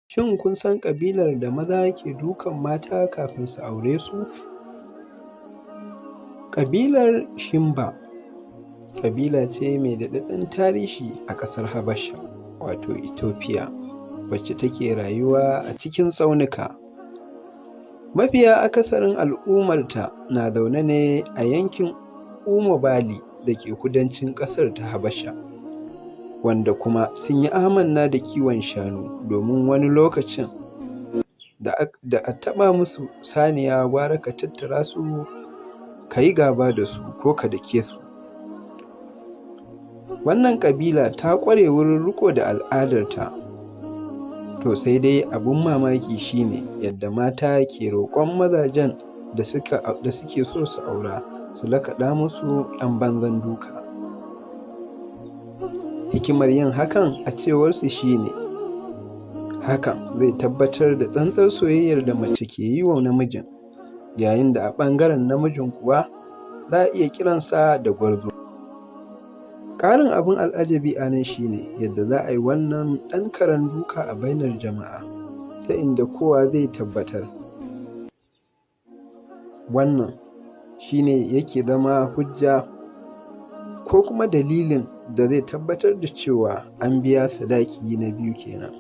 Shin kun san ƙabilar da maza ke dukan mata kafin su aure su? Ƙabilar Shimba ƙabila ce mai daɗaɗɗen tarihi a ƙasar Habasha, wato Ethiopia, wacce take rayuwa a cikin tsaunuka. Mafiya akasarin al'ummarta na zaune ne a yankin Omo Valley da ke kudancin ƙasar ta Habasha, wanda kuma sun yi amanna da kiwon shanu, domin wani lokacin da a taɓa musu saniya gwara ka tattara su ka yi gaba da su ko ka dake su. Wannan ƙabila ta ƙware wurin riƙo da al'adarta, to sai dai abin mamaki shi ne yadda mata ke roƙon mazajen da suke so su aura su lakaɗa musu ɗan banzan duka. Hikimar yin hakan a cewarsu shi ne, hakan zai tabbatar da tsantsar soyayyar da mace ke yi wa namijin, yayin da a ɓangaren namijin kuwa za a iya kiransa da gwarzo. Ƙarin abin al'ajabi a nan shi ne yadda za a yi wannan ɗan karen duka a bainar jama'a, ta inda kowa zai tabbatar. Wannan shi ne yake zama hujja ko kuma dalilin da zai tabbatar da cewa an biya sadaki na biyu kenan.